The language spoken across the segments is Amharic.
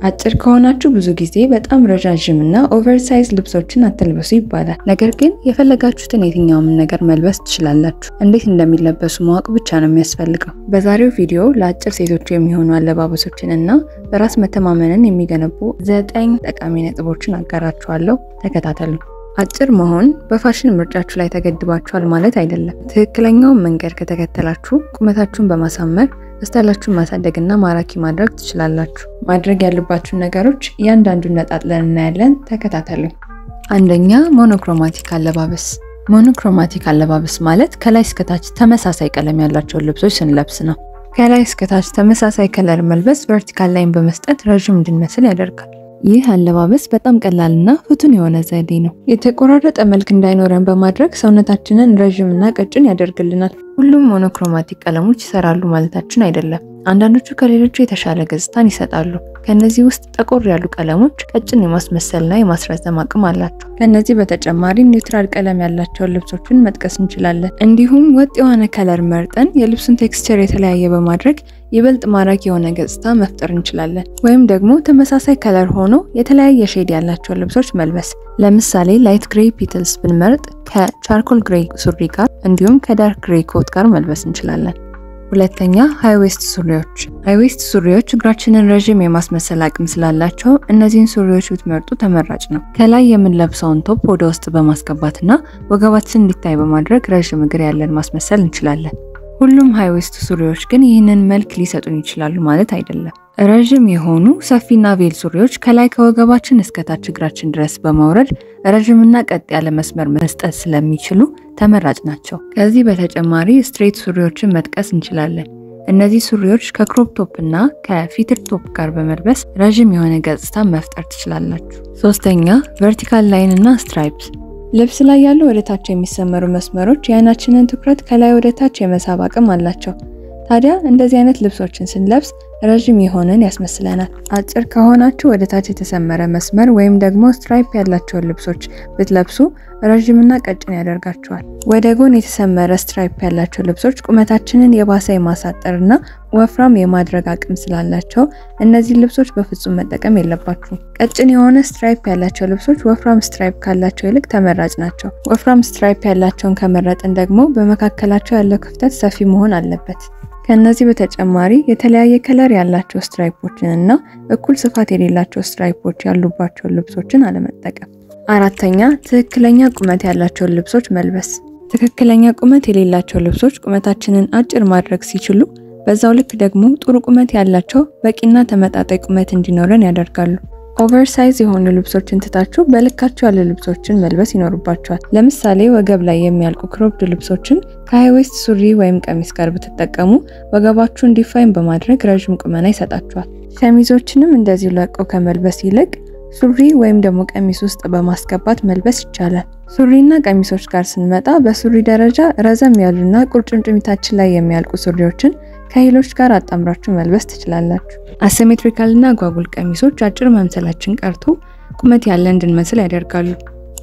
አጭር ከሆናችሁ ብዙ ጊዜ በጣም ረዣዥም እና oversize ልብሶችን አትልበሱ ይባላል። ነገር ግን የፈለጋችሁትን የትኛውም ነገር መልበስ ትችላላችሁ። እንዴት እንደሚለበሱ ማወቅ ብቻ ነው የሚያስፈልገው። በዛሬው ቪዲዮ ለአጭር ሴቶች የሚሆኑ አለባበሶችን እና በራስ መተማመንን የሚገነቡ 9 ጠቃሚ ነጥቦችን አጋራችኋለሁ። ተከታተሉ። አጭር መሆን በፋሽን ምርጫችሁ ላይ ተገድባችኋል ማለት አይደለም። ትክክለኛውን መንገድ ከተከተላችሁ ቁመታችሁን በማሳመር style ኣችሁን ማሳደግና ማራኪ ማድረግ ትችላላችሁ። ማድረግ ያሉባችሁን ነገሮች እያንዳንዱን ነጣጥለን እናያለን። ተከታተሉ። አንደኛ፣ monochromatic አለባበስ። Monochromatic አለባበስ ማለት ከላይ እስከታች ተመሳሳይ ቀለም ያላቸውን ልብሶች ስንለብስ ነው። ከላይ እስከታች ተመሳሳይ color መልበስ vertical line በመስጠት ረዥም እንድንመስል ያደርጋል። ይህ አለባበስ በጣም ቀላልና ፍቱን የሆነ ዘዴ ነው። የተቆራረጠ መልክ እንዳይኖረን በማድረግ ሰውነታችንን ረዥምና ቀጭን ያደርግልናል። ሁሉም monochromatic ቀለሞች ይሰራሉ ማለታችን አይደለም። አንዳንዶቹ ከሌሎቹ የተሻለ ገጽታን ይሰጣሉ። ከነዚህ ውስጥ ጠቆር ያሉ ቀለሞች ቀጭን የማስመሰልና የማስረዘም አቅም አላቸው። ከነዚህ በተጨማሪ neutral ቀለም ያላቸውን ልብሶችን መጥቀስ እንችላለን። እንዲሁም ወጥ የሆነ color መርጠን የልብሱን texture የተለያየ በማድረግ ይበልጥ ማራኪ የሆነ ገጽታ መፍጠር እንችላለን። ወይም ደግሞ ተመሳሳይ color ሆኖ የተለያየ shade ያላቸውን ልብሶች መልበስ። ለምሳሌ light gray petals ብንመርጥ ከ charcoal gray ሱሪ ጋር እንዲሁም ከ dark gray ኮት ጋር መልበስ እንችላለን። ሁለተኛ፣ high waist ሱሪዎች። High waist ሱሪዎች እግራችንን ረዥም የማስመሰል አቅም ስላላቸው እነዚህን ሱሪዎች ብትመርጡ ተመራጭ ነው። ከላይ የምንለብሰውን top ወደ ውስጥ በማስገባትና ወገባችን እንዲታይ በማድረግ ረዥም እግር ያለን ማስመሰል እንችላለን። ሁሉም high waist ሱሪዎች ግን ይህንን መልክ ሊሰጡን ይችላሉ ማለት አይደለም። ረዥም የሆኑ ሰፊና bell ሱሪዎች ከላይ ከወገባችን እስከ ታች እግራችን ድረስ በመውረድ ረዥምና ቀጥ ያለ መስመር መስጠት ስለሚችሉ ተመራጭ ናቸው። ከዚህ በተጨማሪ straight ሱሪዎችን መጥቀስ እንችላለን። እነዚህ ሱሪዎች ከ crop top እና ከ fitted top ጋር በመልበስ ረዥም የሆነ ገጽታ መፍጠር ትችላላችሁ። ሶስተኛ፣ vertical line እና stripes። ልብስ ላይ ያሉ ወደ ታች የሚሰመሩ መስመሮች የአይናችንን ትኩረት ከላይ ወደ ታች የመሳብ አቅም አላቸው። ታዲያ እንደዚህ አይነት ልብሶችን ስንለብስ ረዥም የሆንን ያስመስለናል። አጭር ከሆናችሁ ወደ ታች የተሰመረ መስመር ወይም ደግሞ stripe ያላቸውን ልብሶች ብትለብሱ ረዥምና ቀጭን ያደርጋችኋል። ወደ ጎን የተሰመረ stripe ያላቸው ልብሶች ቁመታችንን የባሰ የማሳጠርና ወፍራም የማድረግ አቅም ስላላቸው እነዚህ ልብሶች በፍጹም መጠቀም የለባችሁም። ቀጭን የሆነ stripe ያላቸው ልብሶች ወፍራም stripe ካላቸው ይልቅ ተመራጭ ናቸው። ወፍራም stripe ያላቸውን ከመረጥን ደግሞ በመካከላቸው ያለው ክፍተት ሰፊ መሆን አለበት። ከነዚህ በተጨማሪ የተለያየ color ያላቸው stripe ኦችን እና እኩል ስፋት የሌላቸው stripe ኦች ያሉባቸውን ልብሶችን አለመጠቀም። አራተኛ፣ ትክክለኛ ቁመት ያላቸውን ልብሶች መልበስ። ትክክለኛ ቁመት የሌላቸው ልብሶች ቁመታችንን አጭር ማድረግ ሲችሉ፣ በዛው ልክ ደግሞ ጥሩ ቁመት ያላቸው በቂና ተመጣጣኝ ቁመት እንዲኖረን ያደርጋሉ። Oversize የሆኑ ልብሶችን ትታችሁ በልካችሁ ያሉ ልብሶችን መልበስ ይኖርባችኋል። ለምሳሌ ወገብ ላይ የሚያልቁ cropped ልብሶችን ከ high waist ሱሪ ወይም ቀሚስ ጋር ብትጠቀሙ ወገባችሁን define በማድረግ ረዥም ቁመና ይሰጣችኋል። ሸሚዞችንም እንደዚሁ ለቀው ከመልበስ ይልቅ ሱሪ ወይም ደግሞ ቀሚስ ውስጥ በማስገባት መልበስ ይቻላል። ሱሪና ቀሚሶች ጋር ስንመጣ በሱሪ ደረጃ ረዘም ያሉና ቁርጭምጭሚታችን ላይ የሚያልቁ ሱሪዎችን ከ heel ኦች ጋር አጣምራችሁ መልበስ ትችላላችሁ። Asymmetrical እና አጓጉል ቀሚሶች አጭር መምሰላችን ቀርቶ ቁመት ያለን እንድንመስል ያደርጋሉ።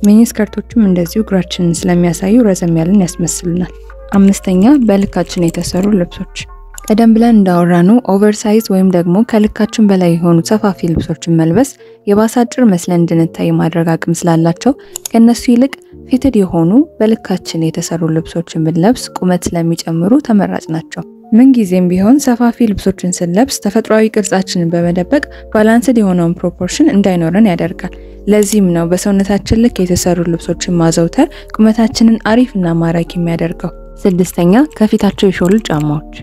Mini skirt ኦችም እንደዚሁ እግራችንን ስለሚያሳዩ ረዘም ያለን ያስመስሉናል። አምስተኛ፣ በልካችን የተሰሩ ልብሶች። ቀደም ብለን እንዳወራነው oversize ወይም ደግሞ ከልካችን በላይ የሆኑ ሰፋፊ ልብሶችን መልበስ የባሰ አጭር መስለን እንድንታይ የማድረግ አቅም ስላላቸው ከነሱ ይልቅ fitted የሆኑ በልካችን የተሰሩ ልብሶችን ብንለብስ ቁመት ስለሚጨምሩ ተመራጭ ናቸው። ምንጊዜም ቢሆን ሰፋፊ ልብሶችን ስንለብስ ተፈጥሯዊ ቅርጻችንን በመደበቅ balanced የሆነውን proportion እንዳይኖረን ያደርጋል። ለዚህም ነው በሰውነታችን ልክ የተሰሩ ልብሶችን ማዘውተር ቁመታችንን አሪፍና ማራኪ የሚያደርገው። ስድስተኛ፣ ከፊታቸው የሾሉ ጫማዎች።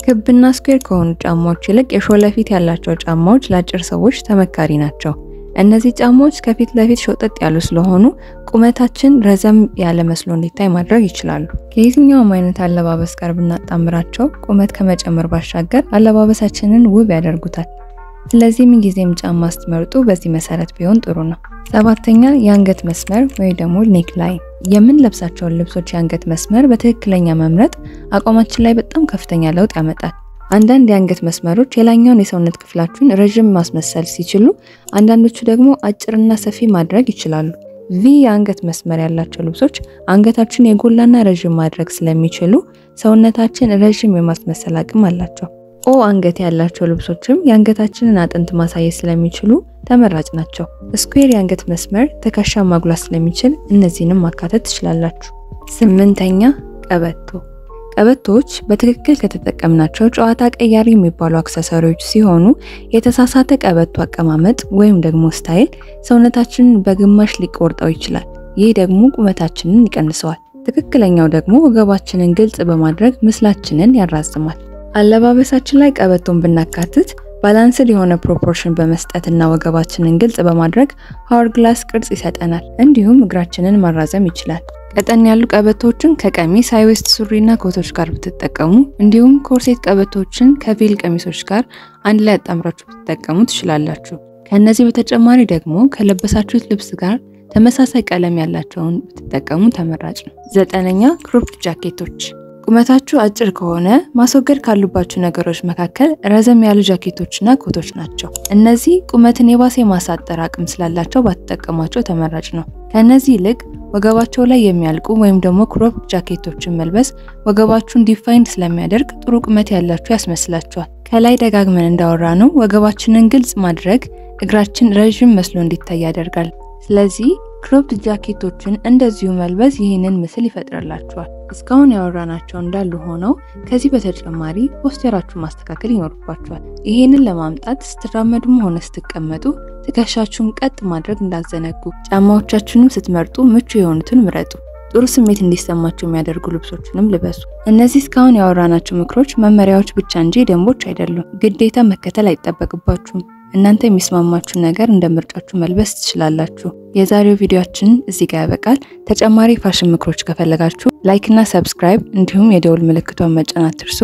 ክብና square ከሆኑ ጫማዎች ይልቅ የሾለ ፊት ያላቸው ጫማዎች ለአጭር ሰዎች ተመካሪ ናቸው። እነዚህ ጫማዎች ከፊት ለፊት ሾጠጥ ያሉ ስለሆኑ ቁመታችን ረዘም ያለ መስሎ እንዲታይ ማድረግ ይችላሉ። ከየትኛውም አይነት አለባበስ ጋር ብናጣምራቸው ቁመት ከመጨመር ባሻገር አለባበሳችንን ውብ ያደርጉታል። ስለዚህ ምንጊዜም ጫማ ስትመርጡ በዚህ መሰረት ቢሆን ጥሩ ነው። ሰባተኛ፣ የአንገት መስመር ወይ ደግሞ neckline። የምንለብሳቸውን ልብሶች የአንገት መስመር በትክክለኛ መምረጥ አቋማችን ላይ በጣም ከፍተኛ ለውጥ ያመጣል። አንዳንድ የአንገት መስመሮች የላይኛውን የሰውነት ክፍላችሁን ረዥም ማስመሰል ሲችሉ፣ አንዳንዶቹ ደግሞ አጭርና ሰፊ ማድረግ ይችላሉ። V የአንገት መስመር ያላቸው ልብሶች አንገታችን የጎላና ረዥም ማድረግ ስለሚችሉ ሰውነታችን ረዥም የማስመሰል አቅም አላቸው። O አንገት ያላቸው ልብሶችም የአንገታችንን አጥንት ማሳየት ስለሚችሉ ተመራጭ ናቸው። Square የአንገት መስመር ትከሻ ማጉላት ስለሚችል እነዚህንም ማካተት ትችላላችሁ። ስምንተኛ ቀበቶ። ቀበቶዎች በትክክል ከተጠቀምናቸው ጨዋታ ቀያሪ የሚባሉ accessory ዎች ሲሆኑ የተሳሳተ ቀበቶ አቀማመጥ ወይም ደግሞ style ሰውነታችንን በግማሽ ሊቆርጠው ይችላል። ይህ ደግሞ ቁመታችንን ይቀንሰዋል። ትክክለኛው ደግሞ ወገባችንን ግልጽ በማድረግ ምስላችንን ያራዝማል። አለባበሳችን ላይ ቀበቶን ብናካትት balanced የሆነ proportion በመስጠትና ወገባችንን ግልጽ በማድረግ hourglass ቅርጽ ይሰጠናል። እንዲሁም እግራችንን ማራዘም ይችላል። ቀጠን ያሉ ቀበቶችን ከቀሚስ፣ high waist ሱሪና ኮቶች ጋር ብትጠቀሙ እንዲሁም corset ቀበቶችን ከ veil ቀሚሶች ጋር አንድ ላይ አጣምራችሁ ብትጠቀሙ ትችላላችሁ። ከነዚህ በተጨማሪ ደግሞ ከለበሳችሁት ልብስ ጋር ተመሳሳይ ቀለም ያላቸውን ብትጠቀሙ ተመራጭ ነው። ዘጠነኛ cropped ጃኬቶች። ቁመታችሁ አጭር ከሆነ ማስወገድ ካሉባችሁ ነገሮች መካከል ረዘም ያሉ ጃኬቶችና ኮቶች ናቸው። እነዚህ ቁመትን የባሰ የማሳጠር አቅም ስላላቸው ባትጠቀሟቸው ተመራጭ ነው። ከነዚህ ይልቅ ወገባቸው ላይ የሚያልቁ ወይም ደግሞ crop ጃኬቶችን መልበስ ወገባችሁን defined ስለሚያደርግ ጥሩ ቁመት ያላችሁ ያስመስላችኋል። ከላይ ደጋግመን እንዳወራነው ወገባችንን ግልጽ ማድረግ እግራችን ረዥም መስሎ እንዲታይ ያደርጋል። ስለዚህ cropped ጃኬቶችን እንደዚሁ መልበስ ይህንን ምስል ይፈጥርላችኋል። እስካሁን ያወራናቸው እንዳሉ ሆነው ከዚህ በተጨማሪ posture ኣችሁን ማስተካከል ይኖርባችኋል። ይህንን ለማምጣት ስትራመዱም ሆነ ስትቀመጡ ትከሻችሁን ቀጥ ማድረግ እንዳትዘነጉ። ጫማዎቻችሁንም ስትመርጡ ምቹ የሆኑትን ምረጡ። ጥሩ ስሜት እንዲሰማችሁ የሚያደርጉ ልብሶችንም ልበሱ። እነዚህ እስካሁን ያወራናቸው ምክሮች መመሪያዎች ብቻ እንጂ ደንቦች አይደሉም። ግዴታ መከተል አይጠበቅባችሁም። እናንተ የሚስማማችሁ ነገር እንደ ምርጫችሁ መልበስ ትችላላችሁ። የዛሬው ቪዲዮአችን እዚህ ጋር ያበቃል። ተጨማሪ ፋሽን ምክሮች ከፈለጋችሁ like እና subscribe እንዲሁም የደውል ምልክቷን መጫን አትርሱ።